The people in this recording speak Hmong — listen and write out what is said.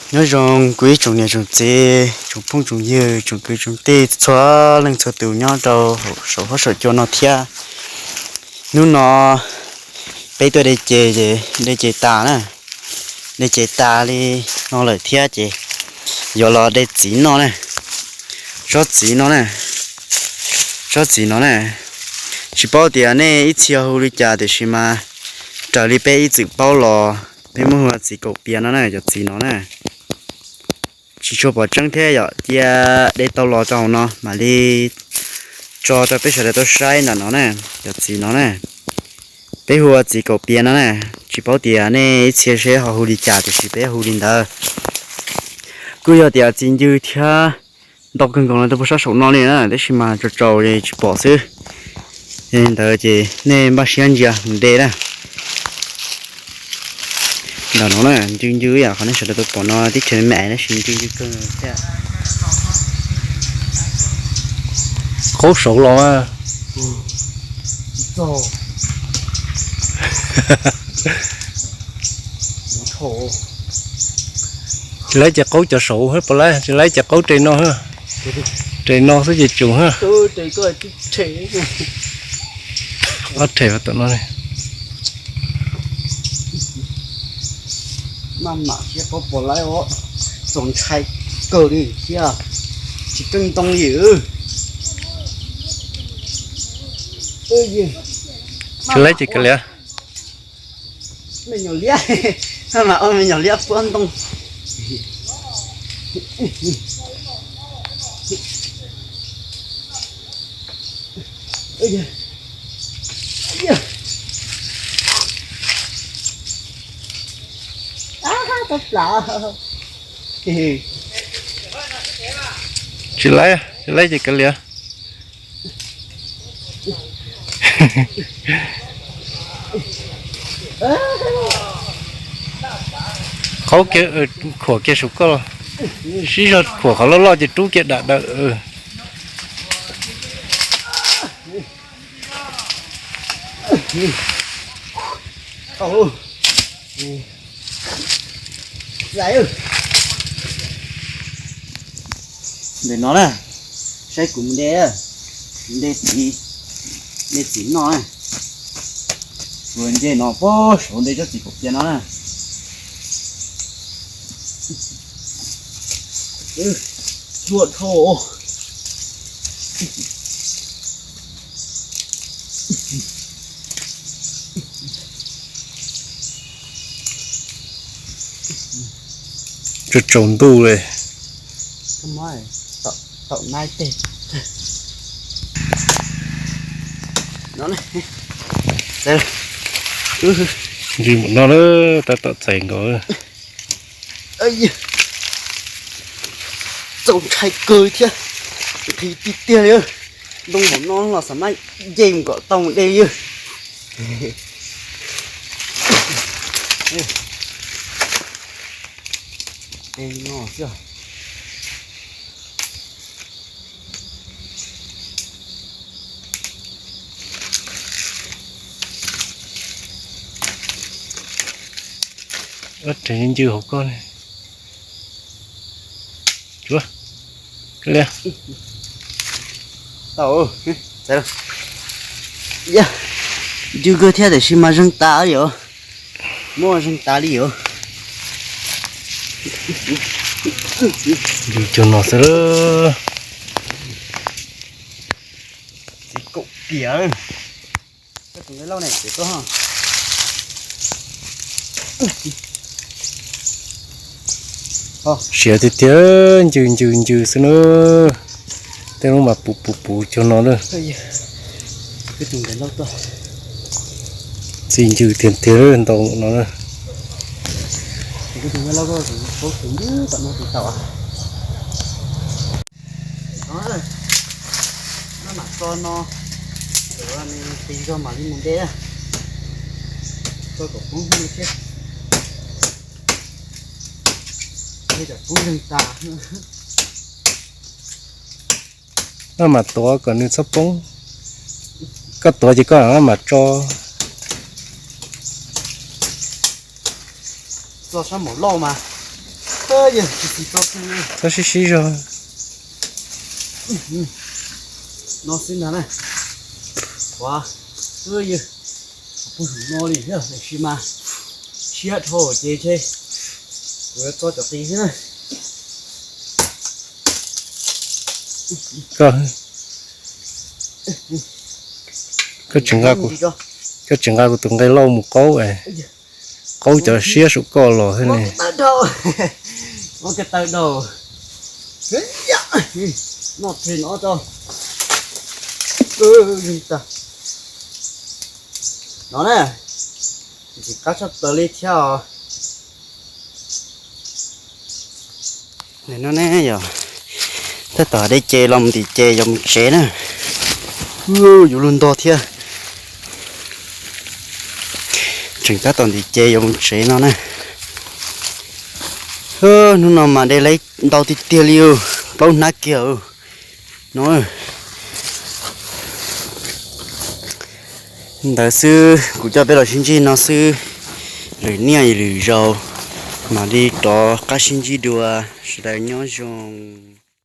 Nyob zoo kuv ib tsoom niam tsoom txiv, tsoom phooj tsoom ywg, tsoom kwv tsoom tij, txhua leej txhua tus nyob rau saum huab saum cua no thiab. Hnub no peb tuaj de ces, de ces tas na, de ces tas li no lawm thiab ces yuav los de txiv noj na. Tsob txiv no na, tsob txiv no na, tsis paub tias nej ib txhia hu li cas tiam sis mas raws li peb ib txwm paub los peb muab hu ua txiv kaum pias no na, cov txiv no na. Tsis tshua pom tseeb thiab yom, cia de tau los rau hauv no mam li tso rau peb sawv daws tau saib ntawm no na, cov txiv no na. Peb hu ua txiv kaum pias no na, tsis paub tias nej ib txhia seb ho hu li cas tiam sis peb hu li ntawd. Kuj yog tias txiv ncw thiab ntau kawg nkaus no rau puag sab saum no li na, tab sis mas tsaus tsaus li tsis pom xwb. Yog li ntawd ces nej npaj siab ntsia mus de na. Ntawm no na, ncw ncw yam qhov nej sawv daws tau pom no tib chaws me me tab sis ncw ncw kawg thiab. Qaub saud los mas. Tsis laib ces qaub cov saud, puas laib? Tsis laib ces qaub re no, re no xwb ces tsum. Ob rhe tom no. Maj mam thiab, qaub puas laib os, txaus ntshai kawg li thiab, tsis keej ntoo li. Tsis laib ces kav liam. Me nyuam liab, maj mam ua me nyuam liab puab ntoo. Tsis laib, tsis laib ces kav liam. Qhaub kiag, khuam kiag saum koj los, sib zog khuam qhov loj loj ces rub kiag dam dawm. Ntawm no na, saib kuv mus de, de txiv, de txiv noj na. Kuv nce no puag saud de tsob txiv kaum pias no na. Luaj dhau. Tsaus ntuj li. Ntsis npaum no na, tab tom txais nkaus. Txaus ntshai kawg thiab, nqhis tiag tiag li. Ntoo npaum no los xav mas nce mus kom tau de li. Ncw hauv koj li. Ncw kawg thiab tiam sis mas zeeg tas li os. Muab zeeg tas li os. Ncw cog no xwb. Txiv kaum pias. Siav tiag tiag, ncw ncw ncw xwb na. Tej lub mas puv puv puv cog no na. Txiv ncw tiag tiag ntau no na. Maj mam tso no, tig zog mam li mus de. Tso kom poob thiab, poob zeeg tas. Maj mam tuav kom nws txhob poob. Koj tuav ces koj maj mam tso. Txo sab npaum loj mas. Txhob sib sib zog. No xwb ntag na. Ua, twb yog puag no li thiab, tiam sis mas siab dhau ces ntshe kuv yuav tso cov qis xwb na. Koj, koj tsis nqa kuv, koj tsis nqa kuv tus nqaij lauj mus qaub, qaub cov siab saum koj los thiab ne. Noj plig no tso. No na, ntxim qab tshaj plaws li thiab os. No ne yog tab tom de ces los mus tim ces yuav mus tsev na. Yuav luag ntog thiab. Tseem tab tom ntim ces yuav mus tsev no na. Hnub no mas de lawm ntau tiag tiag li, plaub hnab kiag no. Ntawd xwb, kuv coj peb los sib ntsib no xwb, lwm niaj lwm zaus mam li rov qab sib ntsib dua, sawv daws nyob zoo.